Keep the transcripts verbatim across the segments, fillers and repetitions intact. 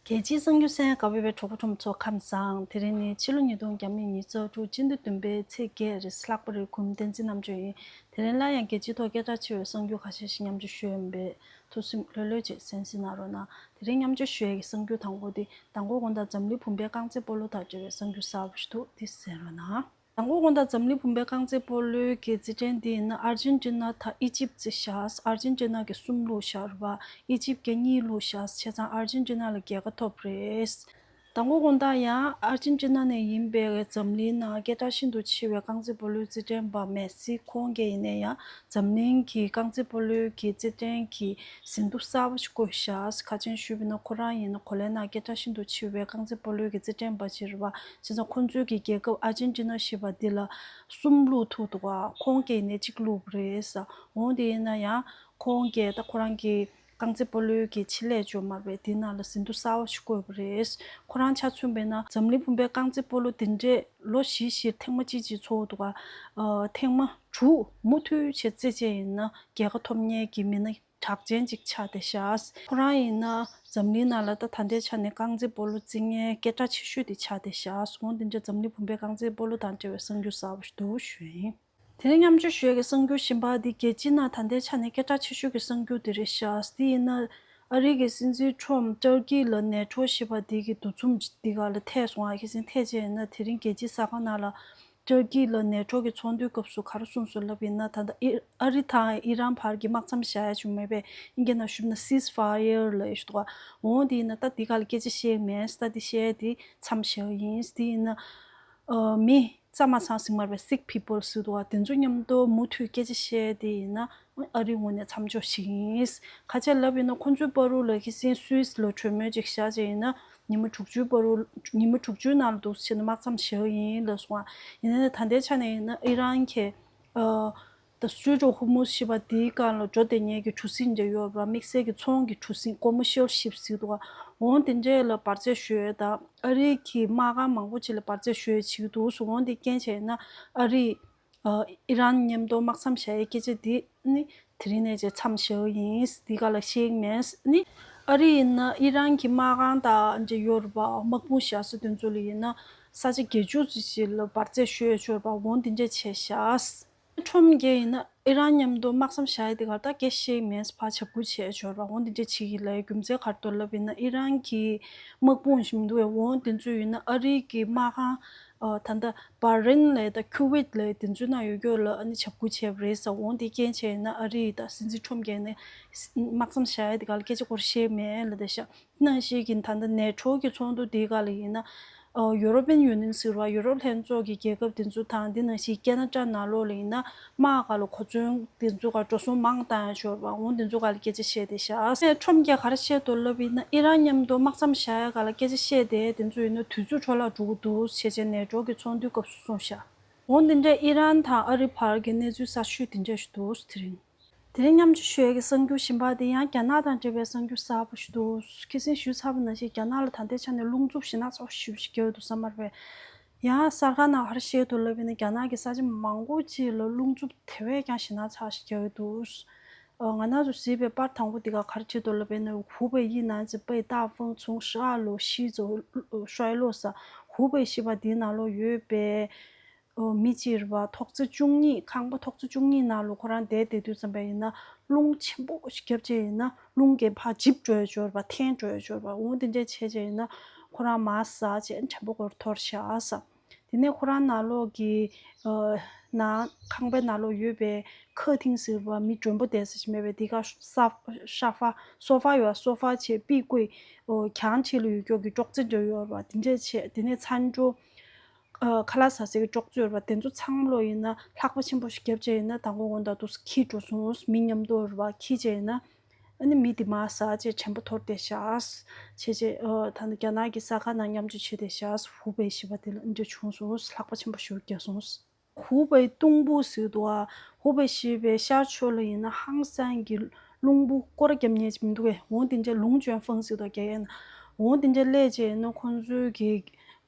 རྒྱལ་སྤྱིའི་གསར་འགྱུར་གསན་གནང་བའི་གྲོགས་པོ་ཁྲོམ་ཚོ་ཁམས་བཟང་། དེ་རིང་ནི་ཕྱི་ལོ་ཉིས་སྟོང་ཉི་ཤུ་རྩ་དྲུག་སྤྱི་ཟླ་བདུན་པའི་ཚེས་བརྒྱད་རེད། ལྷག་པ་རེད། གུང་བསྟན་འཛིན་རྣམ་དཔྱོད་ཡིན། དེ་རིང་སླར་ཡང་རྒྱལ་སྤྱིའི་ཐོག་སྐད་གྲགས་ཆེ་བའི་གསར་འགྱུར་ཁ་ཤས་ཤིག་མཉམ་སྤྱོད་ཞུ་ཡ་ཡིན་པས། ཐུགས་སེམས་ལྷོད་ལྷོད་བྱས་གསན་གཟིགས་གནང་རོགས་གནང་། དེ་རིང་མཉམ་སྤྱོད་ཞུ་ཡ་གི་གསར་འགྱུར་དང་པོ་དེ། མདང་དགོང་དགོང་དག་འཛམ་གླིང་བུམ་པའི་རྐང་རྩེད་སྤོ་ལོ་དང་འབྲེལ་བའི་གསར་འགྱུར་གསར་པ་ཞིག་འདུག་དེ་གསན་རོགས་གནང་། དང་པོ་དགོང་དག་འཛམ་གླིང་བུམ་པའི་རྐང་རྩེད་སྤོ་ལོའི་གི་རྩེད་འགྲན་འདི་ཡིན་ན་ཨར་ཇེན་ཊི་ན་དང་ཨི་ཇིབ་རྩེས་བཞག་ཨར་ཇེན་ཊི་ན་གིས་གསུམ་བླུགས་བཞག་རེད་པ། ཨི་ཇིབ་ཀྱིས་གཉིས་བླུགས་བཞག་བྱས་ཙང་ཨར་ཇེན་ཊི་ན་ལ་རྒྱལ་ཁ་ཐོབ་རེད། དང་པོ་དགོང་དག་ཡང་ཨར་ཇེན་ཊི་ན་ནས་ཡིན་པའི་འཛམ་གླིང་ནང་སྐད་གྲགས་ཤིན་ཏུ་ཆེ་བའི་རྐང་རྩེད་སྤོ་ལོའི་རྩེད་འགྲན་པ་མེ་སི་ཁོང་གིས་ཡིན་ན་ཡང་འཛམ་གླིང་གི་རྐང་རྩེད་སྤོ་ལོའི་གི་རྩེད་འགྲན་གྱི་ཟིན་ཐོ་གསར་པ་ཞིག་བཀོད་བཞག་ཁ་ཆེན་ཞུས་པ་ཡིན་ན་ཁོ་རང་ཡིན་ན་གོ་ལའི་ནང་སྐད་གྲགས་ཤིན་ཏུ་ཆེ་བའི་རྐང་རྩེད་སྤོ་ལོའི་གི་རྩེད་འགྲན་པ་ཞིག་རེད་པ། བྱས་ཙང་ཁོང་ཚོའི་གི་རྒྱལ་ཁབ་ཨར་ཇེན་ཊི་ན་ཞེས་པ་འདི་ལ་གསུམ་བླུགས་ཐུབ་འདུག་ག་ཁོང་གིས་ནས་གཅིག་བླུགས་པ་རེད་ཟེར། འོ་དེ་ཡིན་ན་ཡང་ཁོང་གིས་ད་ཁོ་རང་གི་རྐང་རྩེད་སྤོ་ལོའི་གི་ཆེད་ལས་ཅིག་ཡོད་མ་རེད་པས། དེའི་ནང་ལ་ཟིན་ཐོ་གསར་པ་ཞིག་བཀོད་པ་རེད། ཁོ་རང་ཆ་མཚོན་པ་ཡིན་ན་འཛམ་གླིང་བུམ་པའི་རྐང་རྩེད་སྤོ་ལོ་འདི་འདྲས་ལོ་བཞི་བཞིར་ཐེངས་མ་གཅིག་གཅིག་ཚོགས་འདུག་ག་ཨ་ཐེངས་མ་དྲུག་མུ་མཐུད་བྱས་རྩེད་བྱས་ཡིན་ན་རྒྱལ་ཁ་ཐོབ་མཁན་གྱི་མི་སྣ་གྲགས་ཅན་ཅིག་ཆགས་བསྡད་ཤག་ཁོ་རང་ཡིན་ན་འཛམ་གླིང་ནང་ལ་ད་ད་ལྟའི་ཆ་ནས་རྐང་རྩེད་སྤོ་ལོ་རྩེད་མཁན་སྐད་གྲགས་ཆེ་ཤོས་དེ་ཆགས་བསྡད་ཤག་འོ་འདི་འདྲ་འཛམ་གླིང་བུམ་པའི་རྐང་རྩེད་སྤོ་ལོ་དང་འབྲེལ་བའི་གསར་འགྱུར་གསར་པ་ཞིག་འདུག་ཞུ་ཡིན། དེ་རིང་མཉམ་སྤྱོད་ཞུ་ཡས་ཀྱི་གསར་འགྱུར་གཞན་པ་འདི་རྒྱལ་སྤྱིའི་ནང་ད་ལྟའི་ཆ་ནས་སྐད་གྲགས་ཆེ་ཤོས་ཀྱི་གསར་འགྱུར་དེ་རེད་ཤག་དེ་ཡིན་ན་ཨ་རི་གི་སྲིད་འཛིན་ཁྲོམ་ཏུར་ཀི་ལ་ནེ་ཊོ་ཞེས་པ་འདི་གི་འདུ་འཛོམས་འདི་ག་ལ་ཐད་སོང་ཨ། ཁ་སང་ཐད་བྱས་ཡིན་ན་དེ་རིང་རྒྱལ་སྤྱིའི་གསར་ཁང་ནང་ལ་ཏུར་ཀི་ལ་ནེ་ཊོ་གི་ཚོགས་འདུའི་སྐབས་སུ་ག་རེ་གསུངས་སོང་ལབ་ཡིན་ན། ད་ལྟ་ཨི་ཨ་རི་དང་ཨི་རན་བར་གྱི་དམག་མཚམས་བཞག་ཡ་བྱུང་མེད་པས། ཨིན་སྐད་ནང་ཞུས་ན་སིས་ཕ་ཡར་ལབ་ཡ་ཞིག་འདུག་ག་འོ་དེ་ཡིན་ན་ད་འདི་ག་ལ་སྐད་ཆ་བཤད་མེད། ད་འདི་བཤད་ཡ་དེ་མཚམས་བཞག་ཡིན། དེ་ཡིན་ན་ཨ་མི་གཙང་མ་ཚང་ཟེར་མ་རེད་པས། སིག་པི་པལ་ཟེར་འདུག་ག་དེ་ཚོ་མཉམ་དུ་མུ་མཐུད་སྐད་ཆ་བཤད་ཡ་དེ་ཡིན་ན་ཨ་རིའི་ངོས་ནས་མཚམས་འཇོག་བྱེད་ཀྱི་ཡིན། ག་རེ་ལབ་ཡིན་ན་ཁོང་ཚོའི་བར་དུ་ལ་ཁ་སང་སུད་སི་ལ་གྲོས་མོལ་ཅིག་བཞག་བྱས་ཡིན་ན་ཉི་མ་དྲུག་ཅུའི་བར་དུ་ཉི་མ་དྲུག་ཅུའི་ནང་ལ་འདུག་སེ་བྱས་ན་དམག་མཚམས་བཞག་ཡིན་ལབ་སོང་ཨ། ཡིན་ནའི་ད་ལྟའི་ཆ་ནས་ཡིན་ན་ཨི་རན་གྱིས་ཨ་ད་སུད་སི་ཧོར་མུ་ཟི་ཞེས་པ་དེའི་སྒང་ལ་འགྲོ་བསྡད་མཁན་གྱི་གྲུ་གཟིངས་འདྲ་ཡོད་རེད་པ། དམིགས་བསལ་གྱི་ཚོང་གི་གྲུ་གཟིངས་ཀོ་མར་ཤལ་ཤིབ་ཟེར་འདུག་ག་འོ་དེ་འདྲས་ལ་འབར་རྫས་བཞོ་ཡས་དང་ཨ་རི་གི་དམག་ཁང་མང་པོ་ཅིག་ལ་འབར་རྫས་བཞོ་ཡས་བྱེད་ཀྱི་འདུག་ཟེར། འོ་དེ་རྐྱེན་བྱས་ན་ཨ་རི་ཨ་ཨི་རན་མཉམ་དུ་དམག་མཚམས་བཞག་ཡའི་སྐད་ཆ་འདི་ནི་དེ་རིང་ནས་བྱས་མཚམས་བཞག་ཡིན། འདི་ག་ལ་བཤད་ཀྱི་མེད་ནི། ཨ་རི་ཡིན་ན་ཨི་རན་གྱི་དམག་ཁང་དང་འདྲ་ཡོད་རེད་པ། དམག་དཔུང་བཞག་ས་དེ་ཚོ་ལ་ཡིན་ན་ས་ཆ་བརྒྱད་ཅུ་ཙམ་ཞིག་ལ་འབར་རྫས་བཞོ་ཡས་ཡོད་རེད་པ། འོ་འདི་འདྲས་བྱས་བཞག་ཁྲོམ་གྱིས་ཡིན་ན་ཨི་རན་མཉམ་དུ་དམག་མཚམས་བཞག་ཡས་དེ་ག་ལ་ད་སྐད་བཤད་མེད། ཕར་འཇབ་རྒོལ་བྱས་ཡོད་རེད་པ། འོ་འདི་འདྲས་བྱེད་ཀྱི་ལ་རྒྱུ་མཚན་ག་རེ་འདུག་ལབ་ཡིན་ན་ཨི་རན་གྱི་དམག་དཔུང་ཞིག་མི་འདུག་པས། འོ་དེ་ཚོ་ཡིན་ན་ཨ་རི་གི་དམག་ཁང་ཨ་ད་ལྟ་བྷ་རེན་ལ་དང་ཁུ་ཝེད་ལ་དེ་ཚོའི་ནང་ཡོད་རྒྱུ་ལ་ཨ་ནི་འཇབ་རྒོལ་བྱས་པ་རེད་ཟེར། འོ་དེ་རྐྱེན་བྱས་ན་ཨ་རི་དང་སྲིད་འཛིན་ཁྲོམ་གྱིས་ནི་དམག་མཚམས་བཞག་ཡས་དེ་ག་ལ་སྐད་ཆ་སྐོར་བཤད་མེད་ལབ་བསྡད་ཤག་དེ་ནང་བཞིན་གྱི་ད་ལྟ་ནེ་ཊོ་གི་ཚོགས་འདུ་དེའི་སྒང་ལ་ཡིན་ན་ཨ་ཡུ་རོ་པིན་ཡུ་ནི་ཡན་ཟེར་བ་ཡུ་རོབ་ལྷན་ཚོགས་ཀྱི་རྒྱལ་ཁབ་དེ་ཚོ་དང་དེ་ནང་བཞིན་ཁེ་ན་ཌ་ནང་ལོགས་ལ་ཡིན་ན་དམག་སྒང་ལ་གོ་མཚོན་དེ་ཚོ་སྒང་འགྲོ་སོང་མང་བཏང་ཡ་ཡོད་རེད་པ། འོ་དེ་ཚོའི་སྒང་ལ་སྐད་ཆ་བཤད་བསྡད་ཤག་ཁྲོམ་གྱིས་ག་རེ་བཤད་འདུག་ལབ་ཡིན་ན་ཨི་རན་མཉམ་དུ་དམག་མཚམས་བཞག་ཡ་སྒང་ལ་སྐད་ཆ་བཤད་བསྡད་དེ་ཚོ་ཡིན་ན་དུས་ཚོད་འཕྲོ་བརླག་འགྲོ་གི་འདུག་བྱས་བྱས་ནེ་ཊོ་གི་ཚོགས་འདུའི་སྐབས་སུ་གསུངས་ཤག་འོ་དེ་འདྲས་ཨི་རན་དང་ཨ་རི་བར་གྱི་གནས་ཚུལ་གསར་ཤོས་དེ་འདྲས་ཞིག་འདུག་དེ་རིང་། དེ་རིང་མཉམ་སྤྱོད་ཞུ་ཡས་ཀྱི་གསར་འགྱུར་གཞན་པ་དེ་ཡང་རྒྱ་ནག་དང་འབྲེལ་བའི་གསར་འགྱུར་གསར་པ་ཞིག་འདུག་ཁ་སང་ཞུས་ཚར་བ་ནང་བཞིན་རྒྱ་ནག་ལ་ད་ལྟའི་ཆ་ནས་རླུང་འཚུབ་ཞེད་སྣང་ཚ་པོ་ཞེ་པོ་ཞིག་རྒྱག་གི་འདུག་བསམ་པ་རེད། ཡང་གསར་ཁང་ནང་ག་རེ་བཤད་འདུག་ལབ་ཡིན་ན་རྒྱ་ནག་གི་ས་ཆ་མང་པོ་ཅིག་ལ་རླུང་འཚུབ་དེ་བས་ཀྱང་ཞེད་སྣང་ཚ་ཞིག་རྒྱག་གི་འདུག་ང་རང་ཚོ་གཟིགས་པའི་པར་དང་པོ་འདི་ག་ག་རེ་བྲིས་འདུག་ལབ་ཡིན་ན། 湖北一男子被大风从十二楼吸走摔落 ས། 湖北 ཞེས་པ་འདིའི་ནང་ལོགས་ཡོད་པའི་ཨོ་མི་གཅིག་རེད་པ། ཐོག་བརྩེགས་བཅུ་གཉིས། ཁང་པ་ཐོག་བརྩེགས་བཅུ་གཉིས་ནང་ལོགས་ཁོ་རང་བསྡད་བསྡད་དུས་ཙམ་པ་ཡིན་ན་རླུང་ཆེན་པོ་ཞིག་བརྒྱབ་བྱས་ཡིན་ན་རླུང་གིས་ཕར་འཇིབ་འགྲོ་ཡ་ཅིག་ཡོད་རེད་པ། འཐེན་འགྲོ་ཡ་ཅིག་ཡོད་རེད་པ། འོ་དེ་འདྲས་བྱས་བྱས་ཡིན་ན་ཁོ་རང་མར་ཟག་བྱས་དྲན་པ་སྐོར་འཐོར་ཤག་ཟེར། དེ་ནས་ཁོ་རང་ནང་ལོགས་ཀྱི་ཨ་ནང་ཁང་པའི་ནང་ལོགས་ཡོད་པའི་ཁ་ཐིང་ཟེར་བ་མི་མགྲོན་པོ་བསྡད་ས་ཞིག་མེད་པས། དེ་ག་ས་ཧྥ་སོ་ཕ་ཡོད། སོ་ཕ་བྱས་པི་ཀོས་ཨོ་གྱང་ཁྲི་ལ་ཡོད་ཀྱོག་གི་ཅོག་ཙེ་འདྲ་ཡོད་རེད་པ། དེ་འདྲས་བྱས། དེ་ནས་ཚ་འགྲོ། ཨ་ཁ་ལག་ཟ་སའི་ཅོག་ཙེ་ཡོད་རེད་པ། དེ་ཚོ་ཚང་མ་ལོགས་ཡིན་ན་ལྷགས་པ་ཆེན་པོ་ཞིག་བརྒྱབ་བྱས་ཡིན་ན་མདང་དགོང་དགོང་དག་ཏུ་འཁྱིལ་འགྲོ་སོང་། མི་མཉམ་དུ་རེད་པ། འཁྱིལ་བྱས་ཡིན་ན་ཨ་ནི་མི་དེ་མར་ཟག་བྱས་དྲན་པ་འཐོར་བསྡད་ཤག་བྱས་བྱས། ཨ་ད་ནི་རྒྱ་ནག་གི་གསར་ཁང་ནང་མཉམ་སྤྱོད་བྱས་བསྡད་ཤག 湖北 ཞེས་པ་དེ་ལ་འདི་འདྲ་བྱུང་སོང་། ལྷགས་པ་ཆེན་པོ་ཞིག་བརྒྱབ་སོང་། 湖北东部 ཟེར་འདུག་ཨ། 湖北 ཞེས་པའི་ཤར་ཕྱོགས་ལ་ཡིན་ན་ཧང་སང་གི་རླུང་བུ་སྐོར་རྒྱབ་མཁན་ཅིག་མི་འདུག་གས། འོ་དེ་འདྲ་ལུང་ཅོན་ཧྥང་ཟེར་འདུག་རྒྱ་ཡིག་ནང་། འོ་དེ་འདྲ་སླེབས་བྱས་ན་ཁོང་ཚོའི་གི་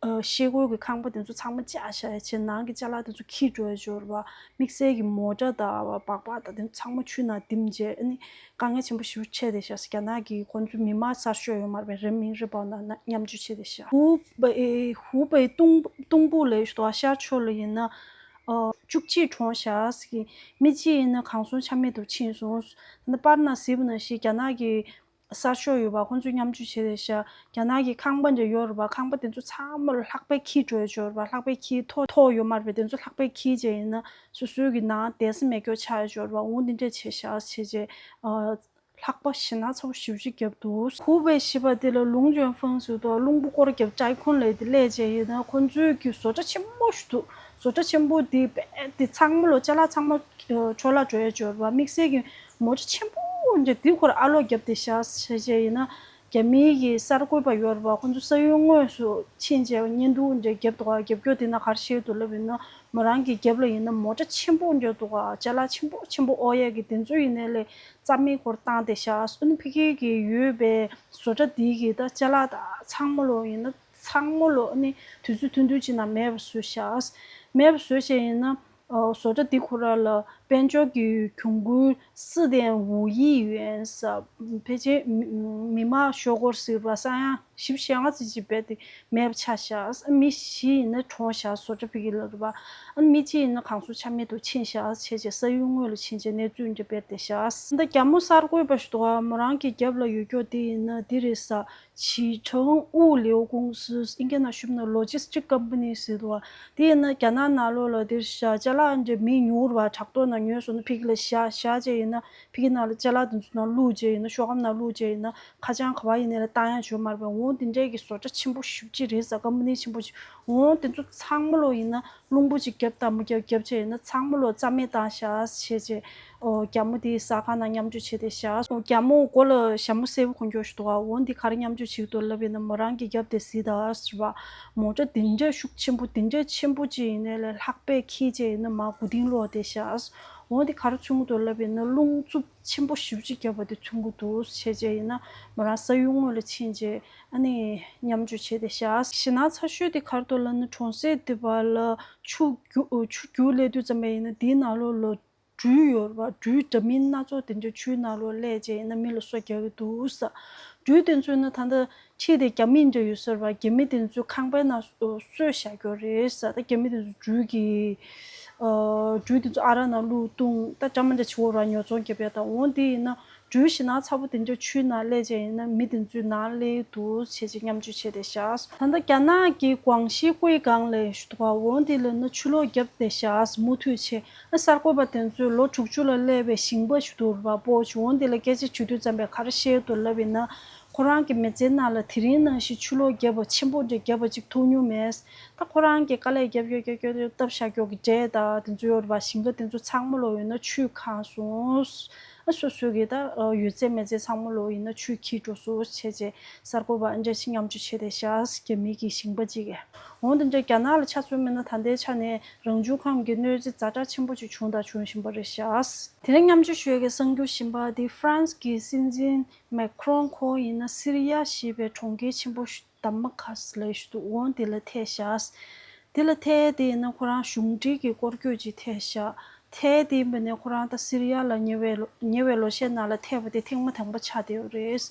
ཨ། ཤེལ་སྒོའི་གི་ཁང་པ་དེ་ཚོ་ཚང་མ་བཅག་བཞག་བྱས། ནང་གི་ཅ་ལག་དེ་ཚོ་འཁྱེར་འགྲོ་ཡ་ཅིག་ཡོད་རེད་པ། དམིགས་བསལ་གྱི་མོ་ཊ་དང་སྦག་སྦག་དང་དེ་ཚོ་ཚང་མ་ཆུའི་ནང་ལ་ལྡིང་བྱས། ཨ་ནི་དཀའ་ངལ་ཆེན་པོ་ཞེ་པོ་འཕྲད་བསྡད་ཤག་རྒྱ་ནག་གི་ཁོང་ཚོའི་མི་མང་གསར་ཤོག་ཡོད་མ་རེད་པས། 人民日报 ནང་ན་མཉམ་སྤྱོད་བྱས་བསྡད་ཤག་ཧུ་པེ་ཧུ་པེ་ཏུང་ཏུང་པུ་ལབ་ཡ་ཅིག་འདུག་པ། ཤར་ཕྱོགས་ལ་ཡིན་ན། ཨ། བཅུ་གཅིག་གྲོངས་བཞག་ཟེར་གི། མི་གཅིག་ཡིན་ན་གང་སོང་ཆ་མེད་དུ་ཕྱིན་སོང་། ད་པར་ནང་གཟིགས་པ་ནང་བཞིན་རྒྱ་ནག་གི་གསར་ཤོག་ཡོད་པ། ཁོང་ཚོས་མཉམ་སྤྱོད་བྱས་བསྡད་ཤག་རྒྱ་ནག་གི་ཁང་པ་འདྲ་ཡོད་རེད་པ། ཁང་པ་དེ་ཚོ་ཚང་མ་ལ་ལྷགས་པས་འཁྱེར་འགྲོ་ཡ་ཅིག་ཡོད་རེད་པ། ལྷགས་པས་འཁྱེར། ཐོག་ཐོག་ཡོད་མ་རེད་པས། དེ་ཚོ་ལྷགས་པས་འཁྱེར་བྱས་ཡིན་ན་སོ་སོའི་གི་ནང་བསྡད་ས་མེད་སྐྱོ་ཆགས་ཡ་ཅིག་ཡོད་རེད་པ། འོ་འདི་འདྲས་བྱས་ཤག་བྱས་རྗེས། ཨ། ལྷགས་པ་ཞེ་ན་ཚ་པོ་ཞེ་པོ་ཅིག་བརྒྱབ་འདུག་ཧུ་པེ་ཞེས་པ་དེ་ལ་ལུང་ཅུན་ཧྥང་ཟེར་དུས། རླུང་བུ་སྐོར་རྒྱབ་ཀྲའི་ཁུན་ལབ་དེ་སླེབས་བྱས་ཡིན་ན། ཁོང་ཚོའི་གི་བཟོ་གྲྭ་ཆེན་པོ་ཞིག་འདུག་བཟོ་གྲྭ་ཆེན་པོ་དེ་རྦད་དེ་ཚང་མ་ལོ་ཅ་ལག་ཚང་མ་འཕྲོ་བརླག་འགྲོ་ཡ་ཅིག་ཡོད་རེད་པ། དམིགས་བསལ་གྱི་མོ་ཊ་ཆེན་པོ་འདྲ་དེ་ཁོ་རང་ཨ་ལོག་བརྒྱབ་བསྡད་ཤག་བྱས་བྱས་ཡིན་ན། རྒྱ་མིའི་གི་གསར་འགོད་པ་ཡོད་རེད་པ། ཁོང་ཚོ་ས་ཡུལ་དངོས་སུ་ཕྱིན་བྱས་བརྙན་ཐུང་འདྲ་བརྒྱབ་འདུག་ག་རྒྱབ་སྐྱོར་དེ་ནང་ག་རེ་བཤད་འདུག་ལབ་ཡིན་ན། མོ་རང་གི་རྒྱབ་ལ་ཡིན་ན་མོ་ཊ་ཆེན་པོ་འདྲ་འདུག་ག་ཅ་ལག་ཆེན་པོ་ཆེན་པོ་ཨོ་ཡ་གི་དེ་ཚོ་ཡིན་ནའི་ལས་རྩ་མེད་སྐོར་བཏང་བསྡད་ཤག་ཨ་ནི་ཕ་གིར་གི་ཡོད་པའི་བཟོ་གྲྭ་དེའི་གི་ད་ཅ་ལག་ད་ཚང་མ་ལོ་ཡིན་ན། ཚང་མ་ལོ་ཨ་ནི་དུས་ཚོད་ཐུང་ཐུང་ཅིག་ནང་མེད་པ་བཟོས་ཤག་མེད་པ་བཟོས་བྱས་ཡིན་ན། ཨོ། བཟོ་གྲྭ་འདི་ཁོ་རང་ལ་དཔལ་འབྱོར་གྱི་གྱོང་གུན། 四点五亿元 ཟེར། ཕལ་ཆེར་མི་མི་མང་ཤོག་སྒོར་ཟེར་བ་ས་ཡང་བཞི་བཅུ་ཞེ་ལྔ་ཙམ་ཅིག་རྦད་དེ་མེད་པ་ཆགས་ཤག་མི་བཞི་ཡིན་ན་གྲོངས་ཤག་བཟོ་གྲྭ་ཕ་གི་ལ་རེད་པ། ཨ་ནི་མི་གཅིག་ཡིན་ན་གང་སོང་ཆ་མེད་དུ་ཕྱིན་ཤག་བྱས་བྱས་ས་ཡུལ་དངོས་ལ་ཕྱིན་བྱས་གནས་ཚུལ་འདི་སྤེལ་བསྡད་ཤག་ད་རྒྱ་མོ་གསར་འགོད་པ་ཞིག་འདུག་ག་མོ་རང་གི་རྒྱབ་ལ་ཡོད་ཀྱོག་དེ་ཡིན་ན་འདི་རེད་ཟེར། 启程物流公司། ཨིན་སྐད་ནང་ཞུས་ན་Logistic Company ཟེར་འདུག་པ། དེ་ཡིན་ན་རྒྱ་ནག་ནང་ལོགས་ལ་དེར་བཞག་ཅ་ལག་འདྲ་མི་ཉུང་རུ་བ་ཊག་ཊོག་ནང་ཉོས་སོང་ན་ཕ་གི་ལ་བཞག་བཞག་བྱས་ཡིན་ན་ཕ་གི་ནང་ལ་ཅ་ལག་དེ་ཚོ་ནང་བླུགས་བྱས་ཡིན་ན་ཤོག་སྒམ་ནང་བླུགས་བྱས་ཡིན་ན་ཁ་བྱང་ག་པར་ཡིན་ནའི་ལ་བཏང་ཡག་ཅིག་ཡོད་མ་རེད་པས། འོ་དེ་འདྲའི་གི་བཟོ་གྲྭ་ཆེན་པོ་ཞེ་པོ་ཅིག་རེད་ཟེར། ཀམ་པ་ནི་ཆེན་པོ་ཅིག་འོ་དེ་ཚོ་ཚང་མ་ལོ་ཡིན་ན་རླུང་བུ་ཅིག་བརྒྱབ་དང་མ་བརྒྱབ་བརྒྱབ་བྱས་ཡིན་ན་ཚང་མ་ལོ་རྩ་མེད་བཏང་བཞག་བྱས་བྱས། ཨོ། རྒྱ་མོ་དེ་གསར་ཁང་ནང་མཉམ་སྤྱོད་བྱས་བསྡད་ཤག་ཨོ། རྒྱ་མོ་མགོ་ལ་ཞྭ་མོ་སེར་པོ་གོན་ཀྱོག་ཞིག་འདུག་ག་འོ་འདི་ག་རེ་མཉམ་སྤྱོད་བྱེད་ཀྱི་འདུག་ལབ་ཡིན་ན་མོ་རང་གི་རྒྱབ་དེ་གཟིགས་དང་ཟེར་བ། མོ་ཊ་དེ་འདྲ་ཤུགས་ཆེན་པོ་དེ་འདྲ་ཆེན་པོ་ཅིག་ཡིན་ནའི་ལས་ལྷགས་པས་འཁྱེར་བྱས་ཡིན་ན་མར་མགོ་རྟིང་སློག་བསྡད་ཤག་འོ་འདི་ག་རེ་མཚོན་གྱི་འདུག་ལབ་ཡིན་ན་རླུང་འཚུབ་ཆེན་པོ་ཞེ་པོ་ཅིག་བརྒྱབ་པ་དེ་མཚོན་གྱི་འདུག་བྱས་བྱས་ཡིན་ན་མོ་རང་ས་ཡུལ་དངོས་ལ་ཕྱིན་བྱས་ཨ་ནི་མཉམ་སྤྱོད་བྱས་བསྡད་ཤག་ཞེ་ན་ཚ་ཤོས་དེ་ག་རེ་འདུག་ལབ་ན་གྲོང་གསེབ་དེ་བར་ལ་ཆུ་རྒྱུག་ཆུ་རྒྱུག་སླེབས་དུས་ཙམ་པ་ཡིན་ན་དེའི་ནང་ལོགས་ལ། སྦྲུལ་ཡོད་རེད་པ། སྦྲུལ་འདྲ་མིན་སྣ་ཚོགས་དེ་འདྲ་ཆུའི་ནང་ལོགས་སླེབས་བྱས་ཡིན་ན་མི་ལ་སོ་རྒྱག་གི་འདུག་ཟེར། སྦྲུལ་དེ་ཚོ་ནི་ད་ལྟ་ཁྲིད་དེ་རྒྱ་མི་འདྲ་ཡོད་ས་རེད་པ། རྒྱ་མི་དེ་ཚོ་ཁང་པའི་ནང་གསོས་བཞག་ཀྱོག་རེད་ཟེར། ད་རྒྱ་མི་དེ་ཚོ་སྦྲུལ་གྱི། ཨ། སྦྲུལ་དེ་ཚོ་ཨ་རག་ནང་བླུགས་བཏུང་ད་འདྲ་མི་འདྲ་བྱེད་འོ་ར་ཉོ་ཚོང་རྒྱབ་ཡ་ད་འོ་འདི་ཡིན་ན། སྦྲུལ་ཞེ་ན་ཚ་པོ་དེ་འདྲ་ཆུའི་ནང་སླེབས་བྱས་ཡིན་ན་མི་དེ་ཚོའི་ནང་སླེབས་འདུག་བྱས་བྱས་མཉམ་སྤྱོད་བྱས་བསྡད་ཤག་ད་ལྟ་རྒྱ་ནག་གི་ཀོང་ཞི་ཀུའེ་ཀང་ལབ་ཞིག་འདུག་ག་འོ་འདི་ལ་ནི་ཆུ་ལོག་བརྒྱབ་བསྡད་ཤག་མུ་མཐུད་བྱས། ཨ། གསར་འགོད་པ་དེ་ཚོས་ལོ་དྲུག་ཅུ་ལ་སླེབས་པའི་ཞིང་པ་ཞིག་འདུག་རེད་པ། སྤོ་ཆུ་འོ་འདི་ལ་སྐད་ཆ་དྲིས་དུས་ཙམ་པས་ག་རེ་བཤད་འདུག་ལབ་ཡིན་ན། ཁོ་རང་གི་མི་ཚེའི་ནང་ལ་དེ་རིང་ནང་བཞིན་ཆུ་ལོག་བརྒྱབ་པ་ཆེན་པོ་འདྲ་བརྒྱབ་པ་ཅིག་ཐུག་མྱོང་མེད། ད་ཁོ་རང་གི་དཀའ་ལས་རྒྱབ་རྒྱབ་རྒྱབ་རྒྱབ་བཏབ་བཞག་ཀྱོག་གི་འབྲས་དང་དེ་ཚོ་ཡོད་རེད་པ། ཞིང་ཁ་དེ་ཚོ་ཚང་མ་ལོ་ཡོད་ན་ཆུས་ཁེངས་སོང་། ཨ། སོ་སོའི་གི་ད་ཡོད་ཚད་མེད་ཚད་ཚང་མ་ལོ་ཡིན་ན་ཆུས་འཁྱིལ་འགྲོ་སོང་བྱས་བྱས་གསར་འགོད་པ་འདྲ་ཞིག་མཉམ་སྤྱོད་བྱས་བསྡད་ཤག་རྒྱ་མི་གི་ཞིང་པ་ཅིག་གིས། འོ་དེ་འདྲ་རྒྱ་ནག་ལ་ཆ་མཚོན་པ་ཡིན་ན་ད་ལྟའི་ཆ་ནས་རང་བྱུང་ཁམས་ཀྱི་གནོད་འཚེ་ཛ་དྲག་ཆེན་པོ་ཅིག་བྱུང་དང་འབྱུང་བཞིན་པ་རེད་ཤག་དེ་ནས་མཉམ་སྤྱོད་ཞུ་ཡས་ཀྱི་གསར་འགྱུར་གཞན་པ་དེ་ཧྥ་རན་སི་གི་སྲིད་འཛིན་མེ་ཁྲོན་ཁོང་ཡིན་ན་སི་རི་ཡ་ཞེས་པའི་གྲོང་ཁྱེར་ཆེན་པོ་ཞིག་དཱ་མ་ཁཱས་ལབ་ཞིག་འདུག་འོ་དེ་ལ་ཐད་ཤག་དེ་ལ་ཐད་དེ་ཡིན་ན་ཁོ་རང་གཞུང་འབྲེལ་གྱི་སྐོར་སྐྱོད་ཅིག་ཐད་ཤག་ཐད་དེ་ཡིན་པ་ནས་ཁོ་རང་ད་སི་རི་ཡ་ལ་ཉེ་བའི་ལོ་ཉེ་བའི་ལོ་ཤས་ནང་ལ་ཐད་པ་དེ་ཐེངས་མ་དང་པོ་ཆགས་བསྡད་ཡོད་རེད།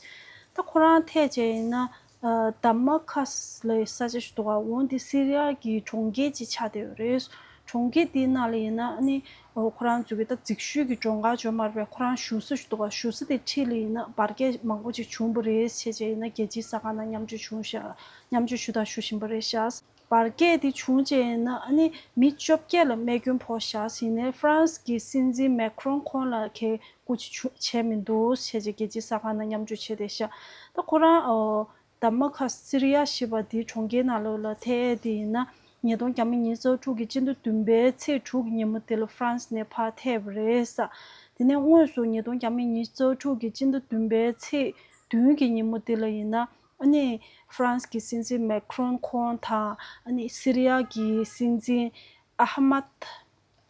ད་ཁོ་རང་ཐད་བྱས་ཡིན་ན་ཨ། དཱ་མ་ཁཱས་ལབ་ས་ཆ་ཞིག་འདུག་ག་འོ་དེ་སི་རི་ཡ་གི་གྲོང་ཁྱེར་ཅིག་ཆགས་བསྡད་ཡོད་རེད། གྲོང་ཁྱེར་དེའི་ནང་ལ་ཡིན་ན་ཨ་ནི་ཁོ་རང་ཚོ་གི་ད་འཛུལ་ཞུགས་ཀྱི་མགྲོན་ཁང་ཅིག་ཡོད་མ་རེད་པས། ཁོ་རང་བཞུགས་ས་ཞིག་འདུག་ག་བཞུགས་ས་དེ་འཁྲིས་ལ་ཡིན་ན་འབར་གས་མང་པོ་ཅིག་བྱུང་བ་རེད་བྱས་བྱས་ཡིན་ན་རྒྱལ་སྤྱིའི་གསར་ཁང་ནང་མཉམ་སྤྱོད་བྱུང་ཤག་མཉམ་སྤྱོད་ཞུ་དང་ཞུ་བཞིན་པ་རེད་ཤག་འབར་གས་དེ་བྱུང་རྗེས་ཡིན་ན་ཨ་ནི་མི་བཅོ་བརྒྱད་ལ་རྨས་སྐྱོན་ཕོག་ཤག་ཡིན་ནའི་ཧྥ་རན་སི་གི་སྲིད་འཛིན་མེ་ཁྲོན་ཁོང་ལ་གའི་སྐུ་ཅི་བྱས་མི་འདུག་བྱས་བྱས་རྒྱལ་སྤྱིའི་གསར་ཁང་ནང་མཉམ་སྤྱོད་བྱས་བསྡད་ཤག་ད་ཁོ་རང་ཨོ། དཱ་མ་ཁཱས་སི་རི་ཡ་ཞེས་པ་དེའི་གྲོང་ཁྱེར་ནང་ལོགས་ལ་ཐད་དེ་ཡིན་ན་ཉིས་སྟོང་ཉི་ཤུ་རྩ་དྲུག་གི་སྤྱི་ཟླ་བདུན་པའི་ཚེས་དྲུག་གི་ཉིན་མོ་དེ་ལ་ཧྥ་རན་སི་ནས་ཕར་ཐད་པ་རེད་ས། དེ་ནས་དངོས་སུ་ཉིས་སྟོང་ཉི་ཤུ་རྩ་དྲུག་གི་སྤྱི་ཟླ་བདུན་པའི་ཚེས་བདུན་གི་ཉིན་མོ་དེ་ལ་ཡིན་ན་ཨ་ནི་ཧྥ་རན་སི་གི་སྲིད་འཛིན་མེ་ཁྲོན་ཁོང་དང་ཨ་ནི་སི་རི་ཡ་གི་སྲིད་འཛིན་ཨ་ཧ་མད་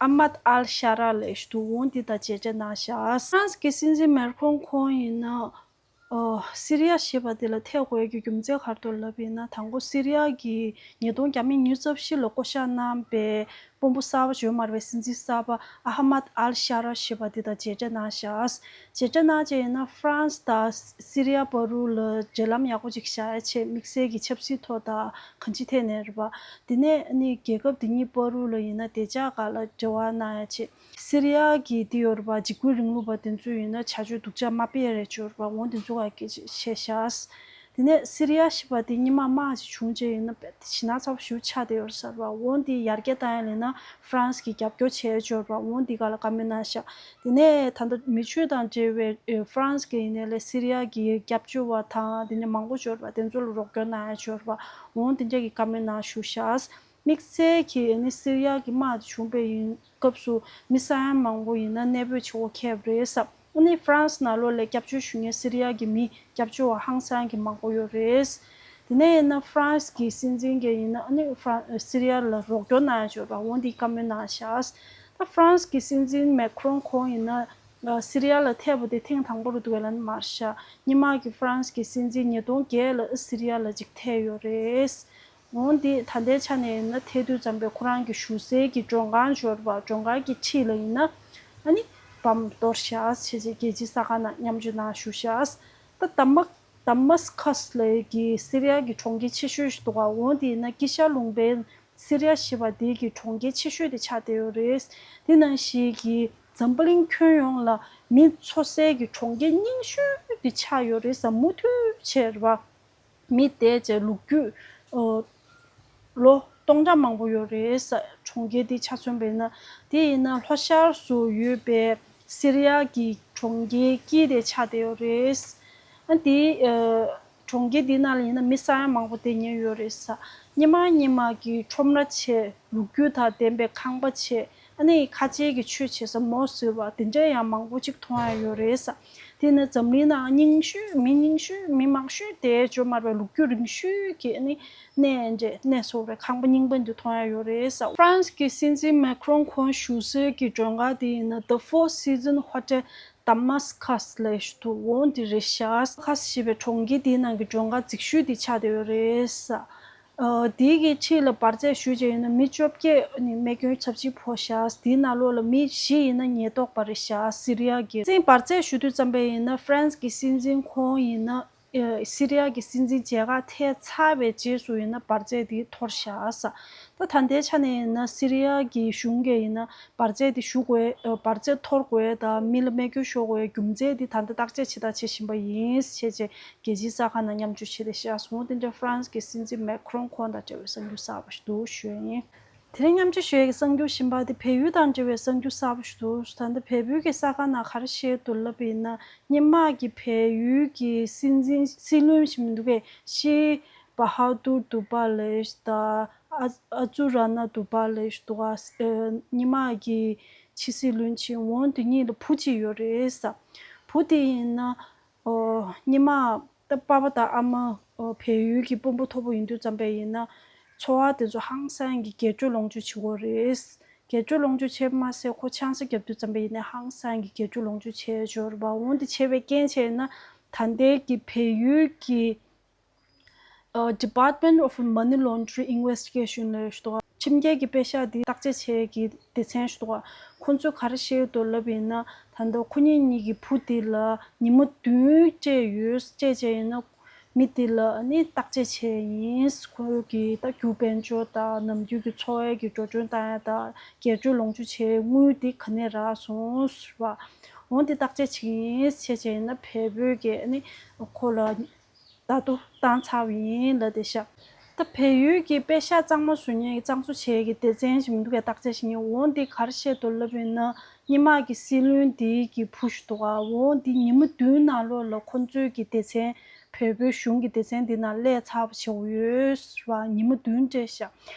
ཨ་མད་ཨལ་ཤ་ར་ལབ་ཞིག་འདུག་འོ་འདི་དང་མཇལ་འཕྲད་གནང་ཤག་ཧྥ་རན་སི་གི་སྲིད་འཛིན་མེ་ཁྲོན་ཁོང་ཡིན་ན། ཨོ། སི་རི་ཡ་ཞེས་པ་དེ་ལ་ཐད་དགོས་ཀྱི་རྒྱུ་མཚན་ག་རེ་འདུག་ལབ་ཡིན་ན། དང་པོ་སི་རི་ཡ་གི་ཉིས་སྟོང་བརྒྱ་མེད་ཉི་ཤུ་རྩ་བཞི་ལ་བསྐོ་བཞག་གནང་པའི་དཔོན་པོ་གསར་པ་བྱོན་མ་རེད་པས། སྲིད་འཛིན་གསར་པ་ཨ་ཧ་མད་ཨལ་ཤ་ར་ཞེས་པ་དེ་དང་མཇལ་འཕྲད་གནང་བཞག་མཇལ་འཕྲད་གནང་རྗེས་ཡིན་ན་ཧྥ་རན་སི་དང་སི་རི་ཡ་བར་དུ་ལ་འབྲེལ་ལམ་ཡག་པོ་ཅིག་བཞག་ཡ་ཆེད། དམིགས་བསལ་གྱི་ཆབ་སྲིད་ཐོག་དང་གང་ཅིའི་ཐད་ནས་རེད་པ། དེ་ནས་ནི་རྒྱལ་ཁབ་དེ་གཉིས་བར་དུ་ལ་ཡིན་ན་བདེ་འཇགས་སྒང་ལ་འབྲེལ་བ་གནང་ཡ་ཆེད། སི་རི་ཡ་གི་དེ་ཡོད་རེད་པ། འཇིགས་སྐུལ་རིང་ལུགས་པ་དེ་ཚོས་ཡིན་ན་བྱ་སྤྱོད་སྡུག་ཅག་མ་སྤེལ་ཡ་རེད་བྱོས་རེད་པ། འོ་དེ་ཚོ་ག་གི་བྱས་བཞག་དེ་ནས་སི་རི་ཡ་ཞེས་པ་དེ་སྔོན་མ་དམག་ཅིག་བྱུང་རྗེས་ཡིན་ན་དཔེ་ཞེད་སྣང་ཚ་པོ་ཞེ་པོ་ཆགས་བསྡད་ཡོད་རེད་ཟེར་བ། འོ་འདི་ཡར་རྒྱས་བཏང་ཡ་ལས་ན་ཧྥ་རན་སི་གིས་རྒྱབ་སྐྱོར་བྱས་བྱོས་རེད་པ། འོ་འདི་ག་ལ་བཀའ་མོལ་གནང་ཤག་དེ་ནས་ད་ལྟ་མེ་མཆོད་དང་འབྲེལ་བའི་ཨེ་ཧྥ་རན་སི་གི་ཡིན་ནའི་ལས་སི་རི་ཡ་གི་སྐྱབས་བཅོལ་བ་དང་དེ་ནས་མང་པོ་བྱོས་རེད་པ། དེ་ཚོ་ལ་རོགས་སྐྱོར་གནང་ཡ་བྱོས་རེད་པ། འོ་དེ་འདྲ་གི་བཀའ་མོལ་གནང་བཞུགས་ཤག་དམིགས་བསལ་གྱིས་ཨ་ནི་སི་རི་ཡ་གི་དམག་དེ་བྱུང་བའི་ཡིན་སྐབས་སུ་མི་ས་ཡ་མང་པོ་ཡིན་ན་གནས་སྤོས་བྱེད་དགོས་ཁེལ་བ་རེད་ཟེར། ཨ་ནི་ཧྥ་རན་སི་ནང་ལོགས་ལ་སྐྱབས་བཅོལ་ཞུ་མཁན་སི་རི་ཡ་གི་མི་སྐྱབས་བཅོལ་བ་ཧང་སང་གི་མང་པོ་ཡོད་རེད། དེ་ནས་ཡིན་ན་ཧྥ་རན་སི་གི་སྲིད་འཛིན་གྱིས་ཡིན་ན་ཨ་ནི་ཧྥ་རན་སི་རི་ཡ་ལ་རོགས་སྐྱོར་གནང་ཡ་བྱོས་པ། འོ་འདི་བཀའ་མོལ་གནང་ཤག་ད་ཧྥ་རན་སི་གི་སྲིད་འཛིན་མེ་ཁི་རོན་ཁོང་ཡིན་ན་སི་རི་ཡ་ལ་ཐེབས་པ་དེ་ཐེངས་དང་པོ་རེད་འདུག་གས་ལབ་ནི་མ་རེད་ཤག་སྔོན་མ་གི་ཧྥ་རན་སི་གི་སྲིད་འཛིན་ཉིས་སྟོང་བརྒྱད་ལ་སི་རི་ཡ་ལ་ཅིག་ཐེབས་ཡོད་རེད། འོན་ཏེ་ད་ལྟའི་ཆ་ནས་ཡིན་ན་ཐེ་དུས་ཙམ་པའི་ཁོ་རང་གི་བཞུགས་སའི་གི་མགྲོན་ཁང་འབྱོར་བ་མགྲོན་ཁང་གི་འཁྲིས་ལ་ཡིན་ན་ཨ་ནི་བམ་གཏོར་བཞག་བྱས་རྗེས་རྒྱལ་སྤྱིའི་གསར་ཁང་ནང་མཉམ་སྤྱོད་གནང་བཞུགས་བཞག་ད་དམ་པ་དམ་མ་སི་ཁ་སི་ལ་གི་སི་རི་ཡ་གི་གྲོང་ཁྱེར་ཆེ་ཤོས་ཤིག་འདུག་ག་འོན་ཏེ་ཡིན་ན་ཀི་ཤ་ལུང་པའི་སི་རི་ཡ་ཞེས་པ་དེ་གི་གྲོང་ཁྱེར་ཆེ་ཤོས་དེ་ཆགས་བསྡད་ཡོད་རེད། དེ་ནང་བཞིན་གྱི་འཛམ་བུ་གླིང་ཁྱོན་ཡོངས་ལ་མི་འཚོ་སའི་གི་གྲོང་ཁྱེར་རྙིང་ཤོས་དེ་ཆགས་ཡོད་རེད་ཟེར། མུ་མཐུད་བྱས་རེད་པ། མི་དེ་བྱས་ལོ་རྒྱུས་ཨོ་ལོ་སྟོང་ཕྲག་མང་པོ་ཡོད་རེད་ཟེར། གྲོང་ཁྱེར་དེ་ཆ་མཚོན་པ་ཡིན་ན། དེ་ཡིན་ན་ལྷོ་ཤར་སུ་ཡོད་པའི་སི་རི་ཡ་གི་གྲོང་ཁྱེར་དཀྱིལ་དེ་ཆགས་བསྡད་ཡོད་རེད། ཨ་དེ་ཨ་གྲོང་ཁྱེར་དེ་ནང་ལ་ཡིན་ན་མི་ས་ཡ་མང་པོ་བསྡད་མཁན་ཡོད་རེད་ཟེར། སྔོན་མ་སྔོན་མ་གི་ཁྲོམ་ར་བྱས། ལོ་རྒྱུས་དང་ལྡན་པའི་ཁང་པ་བྱས། ཨ་ནི་ཁ་ཆེའི་གི་ཆོས་བྱེད་ས་མོ་ཟེར་བ་དེ་འདྲ་ཡང་མང་པོ་ཅིག་མཐོང་ཡ་ཡོད་རེད་ཟེར། དེ་ནི་འཛམ་གླིང་ནང་རྙིང་ཤོས་མི་རྙིང་ཤོས་མི་མང་ཤོས་དེ་བྱོས་མ་རེད་པ། ལོ་རྒྱུས་རིང་ཤོས་ཀྱི་ཨ་ནི་གནས་འདྲ་གནས་སོགས་རེད། ཁང་པ་རྙིང་པ་འདི་མཐོང་ཡ་ཡོད་རེད་ཟེར། ཧྥ་རན་སི་གི་སྲིད་འཛིན་མེ་ཁི་རོན་ཁོང་བཞུགས་སའི་གི་མགྲོན་ཁང་དེ་ཡིན་ན་The Four Seasons Hotel Damascus ལབ་ཞིག་འདུག་འོ་འདི་རེད་ཤག་ཁ་སི་ཞེས་པའི་གྲོང་ཁྱེར་དེའི་ནང་གི་མགྲོན་ཁང་རྫིག་ཤོས་དེ་ཆགས་བསྡད་ཡོད་རེད་ཟེར། ཨ་དེའི་གི་འཁྲིས་ལ་འབར་རྫས་ཞུས་བྱས་ཡིན་ན་མི་བཅོ་བརྒྱད་ནི་རྨས་སྐྱོན་ཚབས་ཆེན་ཕོག་ཤག་དེའི་ནང་ལོགས་ལ་མི་བཞི་ཡིན་ན་ཉེན་རྟོག་པ་རེད་ཤག་སི་རི་ཡ་གི་སྲིད་འབར་རྫས་ཞུ་དུས་ཙམ་པ་ཡིན་ན་ཧྥ་རན་སི་གི་སྲིད་འཛིན་ཁོང་ཡིན་ན། ཨ་སི་རི་ཡ་གི་སྲིད་འཛིན་མཇལ་ཁ་ཐེབས་ཚར་བའི་རྗེས་སུ་ཡིན་ན་འབར་རྫས་དེ་འཐོར་ཤག་ཟེར། ད་ད་ལྟའི་ཆ་ནས་ཡིན་ན་སི་རི་ཡ་གི་གཞུང་གིས་ཡིན་ན་འབར་རྫས་དེ་ཞུ་དགོས། ཨ་འབར་རྫས་འཐོར་དགོས་དང་མི་ལ་རྨས་སྐྱོན་ཤོར་དགོས་རྒྱུ་མཚན་དེ་ད་ལྟ་བརྟག་དཔྱད་བྱེད་དང་བྱེད་བཞིན་པ་ཡིན་ཞེས་བྱས་རྒྱལ་སྤྱིའི་གསར་ཁང་ནང་མཉམ་སྤྱོད་བྱས་ཏེ་བཤད་སོང་། དེ་འདྲ་ཧྥ་རན་སི་གི་སྲིད་འཛིན་མེ་ཁི་རོན་ཁོང་དང་འབྲེལ་བའི་གསར་འགྱུར་གསར་པ་ཞིག་འདུག་ཞུ་ཡ་ཡིན། དེ་རིང་མཉམ་སྤྱོད་ཞུ་ཡ་གི་གསར་འགྱུར་གཞན་པ་དེ་བལ་ཡུལ་དང་འབྲེལ་བའི་གསར་འགྱུར་གསར་པ་ཞིག་འདུག་ད་ལྟ་བལ་པོའི་གི་གསར་ཁང་ནང་ག་རེ་བཤད་འདུག་ལབ་པ་ཡིན་ན། སྔོན་མ་གི་བལ་ཡུལ་གྱི་སྲིད་འཛིན་སྲིད་བློན་ཞིག་མི་འདུག་གས། ཤེ་བྷ་ཧ་དུར་དུ་པ་ལེ་དང་ཨ་ཨ་ཙུ་ར་ན་དུ་པ་ལེ་འདུག་ག་སྔོན་མ་གི་ཕྱི་སྲིད་བློན་ཆེན་འོ་དེ་གཉིས་ལ་བུ་གཅིག་ཡོད་རེད་ཟེར། བུ་དེ་ཡིན་ན། ཨོ། སྔོན་མ་ད་པ་ཕ་དང་ཨ་མ་ཨོ་བལ་ཡུལ་གྱི་དཔོན་པོ་མཐོ་པོ་ཡིན་དུས་ཙམ་པས་ཡིན་ན། འཚོ་བ་དེ་ཚོ་ཧང་སང་གི་སྒེར་གཅོད་ལོངས་སྤྱོད་བྱེད་ཀྱི་ཡོད་རེད། སྒེར་གཅོད་ལོངས་སྤྱོད་བྱས་པ་མ་ཟད་ཁོ་ཆང་ས་བརྒྱབ་དུས་ཙམ་པས་ཡིན་ན་ཧང་སང་གི་སྒེར་གཅོད་ལོངས་སྤྱོད་བྱས་ཡོད་རེད་པ། འོ་འདི་བྱས་པའི་རྐྱེན་བྱས་ན་ད་ལྟའི་གི་བལ་ཡུལ་གྱི་ཨོ་Department of Money Laundering Investigation ལབ་ཞིག་འདུག་ག་ཁྲིམས་འགལ་གྱི་པེ་ཤག་འདི་བརྟག་དཔྱད་བྱེད་ཀྱི་སྡེ་ཚན་ཞིག་འདུག་ག་ཁོ་ཚོས་ག་རེ་བཤད་ཡོད་འདུག་ལབ་ཡིན་ན། ད་ལྟ་ཁོ་གཉིས་གཉིས་ཀྱི་བུ་འདི་ལ་ཉི་མ་བདུན་སྤྲད་ཡོད། སྤྲད་བྱས་ཡིན་ན་མི་འདི་ལ་ནི་བརྟག་དཔྱད་བྱས་ཡིན། ཁོ་གི་ད་རྒྱུ་དཔལ་འབྱོར་དང་ནམ་རྒྱུན་གྱི་འཚོ་བའི་གི་འགྲོ་གྲོན་བཏང་ཡ་དང་སྒེར་གཅོད་ལོངས་སྤྱོད་བྱས་དངུལ་འདི་ག་ནས་རག་སོང་ཟེར་བ། འོ་འདི་བརྟག་དཔྱད་བྱེད་ཀྱི་ཡིན་ཟེར་བྱས་ཡིན་ན་བལ་པོས་ཀྱི་ནི་ཁོ་ལ། ད་དུ་བཏང་ཚར་བ་ཡིན་ལབ་བསྡད་ཤག་ད་བལ་ཡུལ་གྱི་པེ་ཤག་གཙང་མ་བཟོ་མཁན་གྱི་གཙང་བཟོ་བྱེད་ཀྱི་སྡེ་ཚན་ཞིག་མི་འདུག་གས། བརྟག་དཔྱད་བྱེད་མཁན། འོ་འདི་ག་རེ་བཤད་འདུག་ལབ་ཡིན་ན། སྔོན་མ་གི་སྲིད་བློན་འདི་གི་བུ་ཞིག་འདུག་ག་འོ་འདི་ཉི་མ་བདུན་ནང་ལོགས་ལ་ཁོ་ཚོའི་གི་སྡེ་ཚན་བལ་པོའི་གཞུང་གི་སྡེ་ཚན་འདི་ནང་སླེབས་ཚར་བ་བྱེད་དགོས་ཡོད་ཟེར་བ་ཉི་མ་བདུན་སྤྲད་ཤག་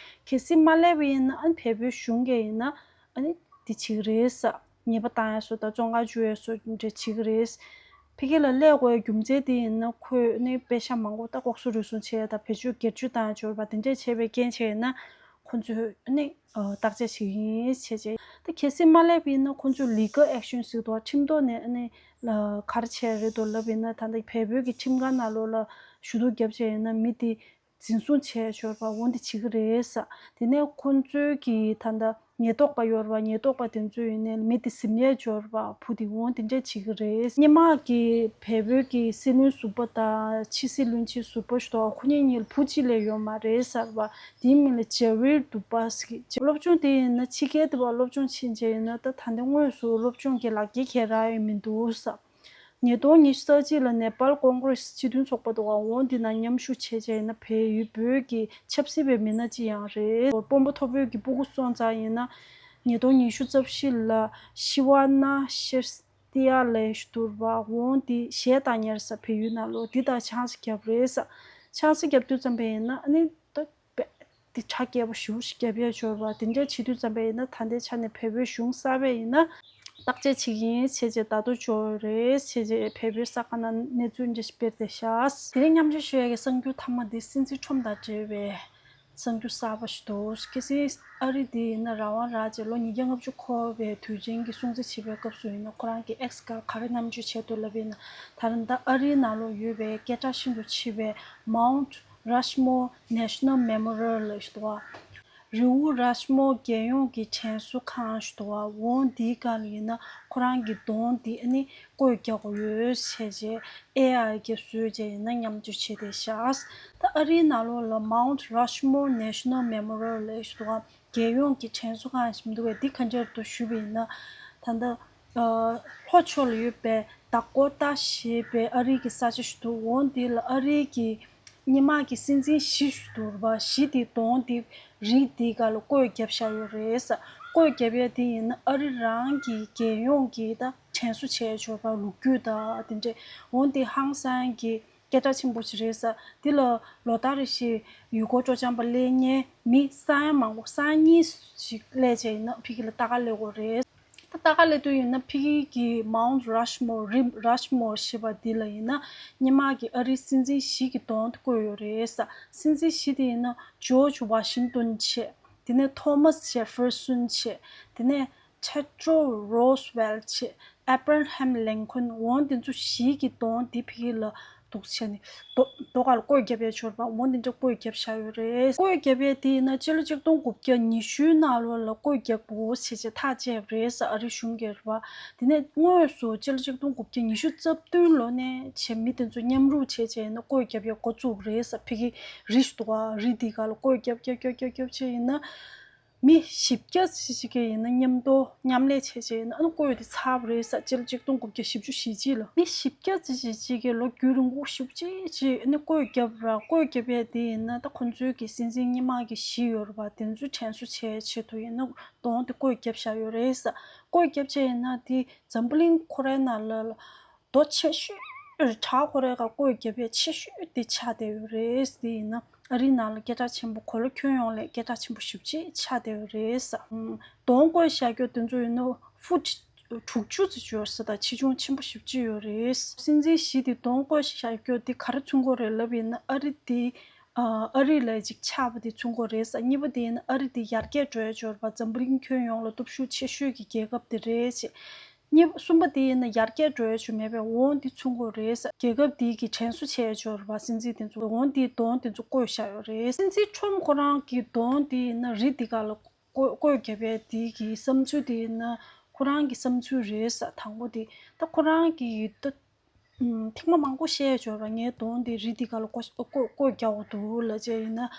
གལ་སྲིད་མ་སླེབས་པ་ཡིན་ན་ཨ་ནི་བལ་པོའི་གཞུང་གིས་ཡིན་ན་ཨ་ནི་འདི་བྱེད་ཀྱི་རེད་ཟེར། ཉེས་པ་བཏང་ཡ་སོགས་དང་བཙོན་ཁང་འཇུག་ཡ་སོགས་འདྲ་བྱེད་ཀྱི་རེད། ཕ་གི་ལ་སླེབས་དགོས་རྒྱུ་མཚན་དེ་ཡིན་ན་ཁོས་ནི་པེ་ཤག་མང་པོ་ད་ལྐོག་ཟ་རུལ་སུངས་བྱས་དང་བེད་སྤྱོད་སྒེར་གཅོད་བཏང་ཡ་འབྱོར་བ་དེ་འདྲས་བྱས་པའི་རྐྱེན་བྱས་ན། ཁོང་ཚོས་ནི་བརྟག་དཔྱད་བྱེད་ཀྱི་ཡིན་ཞེས་བྱས། ད་གལ་སྲིད་མ་སླེབས་པ་ཡིན་ན་ཁོང་ཚོས་legal action ཟེར་དུས་ཁྲིམས་ཐོག་ནས་ནི་ག་རེ་བྱས་རེད་འདུག་ལབ་ཡིན་ན། ད་ལྟ་བལ་པོའི་གི་ཁྲིམས་ཁང་ནང་ལོགས་ལ་ཞུ་གཏུག་བརྒྱབ་བྱས་ཡིན་ན་མི་དེ་འཛིན་བཟུང་བྱས་ཡོད་པ་འོ་འདི་བྱེད་ཀྱི་རེད་ས། དེ་ནས་ཁོང་ཚོའི་གི་ད་ལྟ་ཉེན་རྟོག་པ་ཡོད་རེད་པ། ཉེན་རྟོག་པ་དེ་ཚོ་ཡིན་ནའི་མི་དེ་ཟིན་ཡས་ཡོད་རེད་པ། བུ་དེ་འོ་དེ་འདྲས་བྱེད་ཀྱི་རེད། སྔོན་མ་གི་བལ་པོའི་གི་སྲིད་བློན་ཟུར་པ་དང་ཕྱི་སྲིད་བློན་ཆེན་ཟུར་པ་ཞིག་འདུག་ཁོ་གཉིས་གཉིས་ལ་བུ་གཅིག་ལས་ཡོད་མ་རེད་ཟེར་བ། དེའི་མིང་ལ་ཇེ་ཝིར་དུ་པ་སི་ཀི། སློབ་སྦྱོང་དེ་ཡིན་ན་ཕྱི་རྒྱལ་དུ་བ་སློབ་སྦྱོང་ཕྱིན་བྱས་ཡིན་ན་ད་ད་ལྟ་དངོས་སུ་སློབ་སྦྱོང་གི་ལག་འཁྱེར་ཁྱེར་རག་ཡོད་མི་འདུག་ས། ཉིས་སྟོང་ཉི་ཤུ་རྩ་གཅིག་ལ་ནེ་པཱལ་ཀོང་གྷ་རེས་སྤྱི་མཐུན་ཚོགས་པ་འདུག་ག་འོ་འདི་ནང་མཉམ་ཞུགས་བྱས་བྱས་ཡིན་ན་བལ་ཡུལ་བོད་ཀྱི་ཆབ་སྲིད་པའི་མི་སྣ་གཅིག་ཡང་རེད། དཔོན་པོ་མཐོ་པོའི་གི་སྤུ་གུ་སོང་ཙང་ཡིན་ན་ཉིས་སྟོང་ཉི་ཤུ་རྩ་བཞི་ལ་ཤི་ཝ་ན་ཤེར་སྟི་ཡ་ལེ་ཞུ་དུར་བ་འོ་འདི་གཞས་བཏང་མཁན་རེད་ས། བལ་ཡུལ་ནང་ལོགས་འདི་དང་ཆང་ས་བརྒྱབ་རེད་ས། ཆང་ས་བརྒྱབ་དུས་ཙམ་པ་ཡིན་ན་ཨ་ནི་ད་དཔེ་དེ་གྲ་རྒྱས་པོ་ཞེ་པོ་ཞིག་བརྒྱབ་ཡས་ཡོད་རེད་པ། དེ་འདྲ་བྱེད་དུས་ཙམ་པ་ཡིན་ན་ད་ལྟའི་ཆ་ནས་བལ་པོའི་གཞུང་གསར་པས་ཡིན་ན་བརྟག་དཔྱད་བྱེད་ཀྱི་ཡིན་བྱས་རྗེས་ད་དུང་འབྱོར་རེད་བྱས་རྗེས་བལ་པོའི་གསར་ཁང་ནང་གནས་ཚུལ་འདྲ་ཞིག་སྤེལ་བསྡད་ཤག་དེ་རིང་མཉམ་སྤྱོད་ཞུ་ཡས་ཀྱི་གསར་འགྱུར་མཐའ་མ་འདི་སྲིད་འཛིན་ཁྲོམ་དང་འབྲེལ་བའི་གསར་འགྱུར་གསར་པ་ཞིག་འདུག་གལ་སྲིད་ཨ་རི་འདི་ཡིན་ན་རང་དབང་རག་རྗེས་ལོ་ཉིས་བརྒྱ་ལྔ་བཅུ་འཁོར་བའི་དུས་ཆེན་གྱི་སྲུང་བརྩི་བྱེད་པའི་སྐབས་སུ་ཡིན་ན་ཁོ་རང་གི་ཨེགས་སྒང་ག་རེ་མཉམ་སྤྱོད་བྱས་འདུག་ལབ་ཡིན་ན། ད་རེས་ད་ཨ་རིའི་ནང་ལོགས་ཡོད་པའི་སྐད་གྲགས་ཆེན་པོ་ཆེ་བའི་Mount Rushmore National Memorial ལབ་ཞིག་འདུག་བ། རི་བོ་ར་ཤི་མོར་རྒྱལ་ཡོངས་ཀྱི་དྲན་གསོ་ཁང་ཞིག་འདུག་བ། འོ་འདིའི་སྒང་ལ་ཡིན་ན་ཁོ་རང་གི་གདོང་འདི་ཨ་ནི་བརྐོས་རྒྱག་དགོས་ཡོད་བྱས་རྗེས་ཨེ་ཨའི་གིས་བཟོས་རྗེས་ཡིན་ན་མཉམ་སྤྱོད་བྱས་བསྡད་ཤག་ད་ཨ་རིའི་ནང་ལོགས་ལ་Mount Rushmore National Memorial ལབ་ཞིག་འདུག་བ། རྒྱལ་ཡོངས་ཀྱི་དྲན་གསོ་ཁང་ཞིག་མི་འདུག་བས། འདི་ག་འདྲ་འདུག་ཞུས་པ་ཡིན་ན། ད་ལྟ་ཨ་ལྷོ་ཕྱོགས་ལ་ཡོད་པའི་ཌ་ཀོ་ཊ་ཞེས་པའི་ཨ་རིའི་གི་ས་ཆ་ཞིག་འདུག་འོ་འདི་ལ་ཨ་རིའི་གི་སྔོན་མ་གི་སྲིད་འཛིན་བཞི་ཞིག་འདུག་བ། བཞི་དེའི་གདོང་དེ་རི་འདིའི་སྒང་ལ་བརྐོས་བརྒྱབ་བཞག་ཡོད་རེད་ས། བརྐོས་བརྒྱབ་ཡས་དེ་ཡིན་ན་ཨ་རི་རང་གི་རྒྱལ་ཡོངས་ཀྱི་ད་དྲན་གསོ་བྱས་ཆོག་པ་ལོ་རྒྱུས་དང་དེ་འདྲས། འོ་འདི་ཧང་སང་གི་སྐད་གྲགས་ཆེན་པོ་ཞིག་རེད་ས། འདི་ལ་ལོ་ལྟར་རེ་བཞིན་ཡུལ་སྐོར་སྤྲོ་འཆམ་པ་སླེབས་མཁན་མི་ས་ཡ་མང་པོ་ས་ཡ་གཉིས་ཤིག་སླེབས་བྱས་ཡིན་ན་ཕ་གི་ལ་ལྟ་ག་སླེབས་དགོས་རེད། ད་ལྟ་ག་སླེབས་དུས་ཡིན་ན་ཕ་གི་གི་Mount Rushmore རི་Rushmore ཞེས་པ་འདི་ལ་ཡིན་ན་སྔོན་མ་གི་ཨ་རིའི་སྲིད་འཛིན་བཞི་གི་གདོང་དེ་བརྐོས་ཡོད་རེད་ས། སྲིད་འཛིན་བཞི་དེ་ཡིན་ན་George Washington བྱས། དེ་ནས་Thomas Jefferson བྱས། དེ་ནས་Theodore Roosevelt བྱས། Abraham Lincoln འོ་འདི་ཚོ་བཞི་གི་གདོང་འདི་ཕ་གི་ལ་འདུག་བྱས་ནས་རྡོ་རྡོ་སྒང་ལ་བརྐོས་བརྒྱབ་ཡས་ཆོག་པ་འོ་འདི་འདྲ་བརྐོས་བརྒྱབ་བཞག་ཡོད་རེད། བརྐོས་བརྒྱབ་ཡས་དེ་ཡིན་ན་སྤྱི་ལོ་ཆིག་སྟོང་དགུ་བརྒྱ་ཉི་ཤུའི་ནང་ལོགས་ལ་བརྐོས་བརྒྱབ་འོ་བྱས་བྱས་ཐག་བཅད་པ་རེད་ས། ཨ་རི་གཞུང་གིས་རེད་པ། དེ་ནས་དངོས་སུ་སྤྱི་ལོ་ཆིག་སྟོང་དགུ་བརྒྱ་ཉི་ཤུ་རྩ་བདུན་ལོ་ནས་བྱས་མི་དེ་ཚོ་མཉམ་རུབ་བྱས་བྱས་ཡིན་ན་བརྐོས་བརྒྱབ་ཡས་འགོ་བཙུགས་རེད་ས། ཕ་གི་རི་ཞིག་འདུག་ག་རི་འདི་སྒང་ལ་བརྐོས་བརྒྱབ་བརྒྱབ་བརྒྱབ་བརྒྱབ་བརྒྱབ་བྱས་ཡིན་ན། མི་བཞི་བརྒྱ་ཙམ་ཞིག་གིས་ཡིན་ན་མཉམ་དུ་མཉམ་ལས་བྱས་བྱས་ཡིན་ན་ཨ་ནི་བརྐོས་ཡས་དེ་ཚར་བ་རེད་ས། སྤྱི་ལོ་ཆིག་སྟོང་དགུ་བརྒྱ་བཞི་བཅུ་ཞེ་གཅིག་ལ་མི་བཞི་བརྒྱ་ཙམ་ཞིག་གིས་ལོ་རྒྱུས་རིང་པོ་ཞེ་པོ་ཅིག་ཅིག་ཨ་ནི་བརྐོས་བརྒྱབ་ར། བརྐོས་བརྒྱབ་ཡས་དེ་ཡིན་ན་ད་ཁོང་ཚོའི་གི་སྲིད་འཛིན་སྔོན་མ་གི་བཞི་ཡོད་རེད་པ། དེ་ཚོ་དྲན་གསོ་བྱེད་ཆེད་དུ་ཡིན་ན་གདོང་དེ་བརྐོས་བརྒྱབ་བཞག་ཡོད་རེད་ས། བརྐོས་བརྒྱབ་བྱས་ཡིན་ན་དེ་འཛམ་བུ་གླིང་ཁོ་རའི་ནང་ལ་ལ། རྡོ་ཆེ་ཤོས་བྲག་ཁོ་རའི་སྒང་བརྐོས་བརྒྱབ་ཡས་ཆེ་ཤོས་དེ་ཆགས་བསྡད་ཡོད་རེད། དེ་ཡིན་ན་ཨ་རིའི་ནང་ལ་སྐད་གྲགས་ཆེན་པོ་གོ་ལ་ཁྱོན་ཡོངས་ལ་སྐད་གྲགས་ཆེན་པོ་ཞེ་པོ་ཅིག་ཆགས་བསྡད་ཡོད་རེད། ཨམ། གདོང་བརྐོས་བཞག་རྒྱུ་དེ་ཚོ་ཡིན་ན་ཧྥུ་ཊི་དྲུག་ཅུ་ཙམ་ཡོད་ས་དང་ཆེ་ཆུང་ཆེན་པོ་ཞེ་པོ་ཅིག་ཡོད་རེད། སྲིད་འཛིན་བཞི་དེ་གདོང་བརྐོས་བཞག་རྒྱུ་དེ་ག་རེ་མཚོན་གྱི་ཡོད་རེད་ལབ་ཡིན་ན་ཨ་རི་དེ་ཨ་རི་ལ་ཅིག་ཆགས་པ་དེ་མཚོན་གྱི་ཡོད་རེད་ས། གཉིས་པ་དེ་ཡིན་ན་ཨ་རི་དེ་ཡར་རྒྱས་འགྲོ་ཡས་ཡོད་རེད་པ། འཛམ་བུ་གླིང་ཁྱོན་ཡོངས་ལ་སྟོབས་ཤུགས་ཆེ་ཤོས་ཀྱི་རྒྱལ་ཁབ་དེ་རེད་ཅེས། གཉིས་པ། གསུམ་པ་དེ་ཡིན་ན་ཡར་རྒྱས་འགྲོ་ཡས་ཅིག་མེད་པས་འོ་འདི་མཚོན་གྱི་ཡོད་རེད། རྒྱལ་ཁབ་དེའི་གི་དྲན་གསོ་བྱས་ཡས་ཅིག་ཡོད་རེད་པ། སྲིད་འཛིན་དེ་ཚོ་འོ་འདིའི་གདོང་དེ་ཚོ་བརྐོས་བཞག་ཡོད་རེད། སྲིད་འཛིན་ཁྲོམ་ཁོ་རང་གི་གདོང་དེ་ཡིན་ན་རི་འདི་སྒང་ལ་བརྐོས་བརྐོས་བརྒྱབ་ཡས་དེའི་གི་བསམ་ཚུལ་དེ་ཡིན་ན་ཁོ་རང་གི་བསམ་ཚུལ་རེད་ས། དང་པོ་དེ་ད་ཁོ་རང་གི་ད་ཐེངས་མ་མང་པོ་བཤད་ཡས་ཅིག་ཡོད་རེད་པ། ངའི་གདོང་དེ་རི་འདི་སྒང་ལ་བརྐོས་བརྐོས་བརྐོས་བརྒྱབ་ཡོད་འདུག་ལབ་བྱས་ཡིན་ན།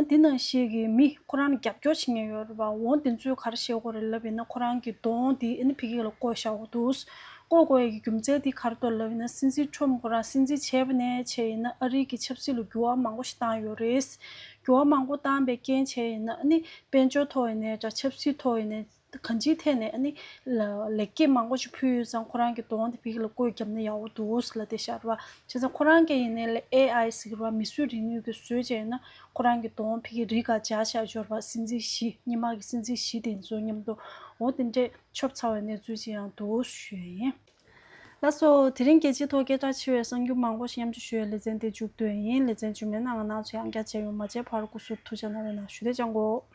ཨ་འདི་ནང་བཞིན་གྱི་མི་ཁོ་རང་ལ་རྒྱབ་སྐྱོར་བྱེད་མཁན་ཡོད་རེད་པ། འོ་དེ་ཚོས་ག་རེ་བཤད་ཀྱི་ཡོད་རེད་ལབ་ཡིན་ན་ཁོ་རང་གི་གདོང་དེ་ཨ་ནི་ཕ་གི་ལ་བརྐོས་བཞག་ཡོད་འདུག་བརྐོས་དགོས་ཡས་ཀྱི་རྒྱུ་མཚན་དེ་ག་རེ་འདུག་ལབ་ཡིན་ན་སྲིད་འཛིན་ཁྲོམ་ཁོ་རང་སྲིད་འཛིན་བྱས་པ་ནས་བྱས་ཡིན་ན་ཨ་རིའི་གི་ཆབ་སྲིད་ལ་འགྱུར་བ་མང་པོ་ཞིག་བཏང་ཡོད་རེད། འགྱུར་བ་མང་པོ་བཏང་པའི་རྐྱེན་བྱས་ཡིན་ན་ཨ་ནི་དཔལ་འབྱོར་ཐོག་ཡིན་ནའི་འདྲ་ཆབ་སྲིད་ཐོག་ཡིན་ནའི་གང་ཅིའི་ཐད་ནས་ཨ་ནི་ལ་ལེགས་སྐྱེས་མང་པོ་ཞིག་ཕུལ་ཡོད་ཙང་ཁོ་རང་གི་གདོང་དེ་ཕ་གི་ལ་བརྐོས་བརྒྱབ་ན་ཡག་པོ་འདུག་ལབ་བསྡད་ཤག་རེད་པ། བྱས་ཙང་ཁོ་རང་གིས་ཡིན་ནའི་ལ་ཨེ་ཨའི་ཟེར་གྱི་རེད་པ། མིས་བཟོས་རིག་ནུས་ཀྱིས་བཟོས་བྱས་ན་ཁོ་རང་གི་གདོང་ཕ་གི་རི་སྒང་སྦྱར་བཞག་ཡོད་རེད་པ། སྲིད་འཛིན་བཞི་སྔོན་མ་གི་སྲིད་འཛིན་བཞི་དེ་ཚོ་མཉམ་དུ་འོ་དེ་འདྲས་ཆོབ་ཚ་བའི་གནས་ཚུལ་ཅིག་ཡང་འདུག་ཞུ་ཡས་ཡིན། ལགས་སོ། དེ་རིང་རྒྱལ་སྤྱིའི་ཐོག་སྐད་གྲགས་ཆེ་བའི་གསར་འགྱུར་མང་པོ་ཞིག་མཉམ་སྤྱོད་ཞུ་ཡས་ལེ་ཚན་དེ་མཇུག་བསྡུ་ཡས་ཡིན། ལེ་ཚན་རྗེས་མའི་ནང་ང་རང་ཚོ་ཡང་བསྐྱར་མཇལ་ཡོང་། མ་མཇལ་བར་སྐུ་གཟུགས་ཐུགས་ཅག་གནང་རོགས་གནང་ཞུ། དེ་ཅང་གོ།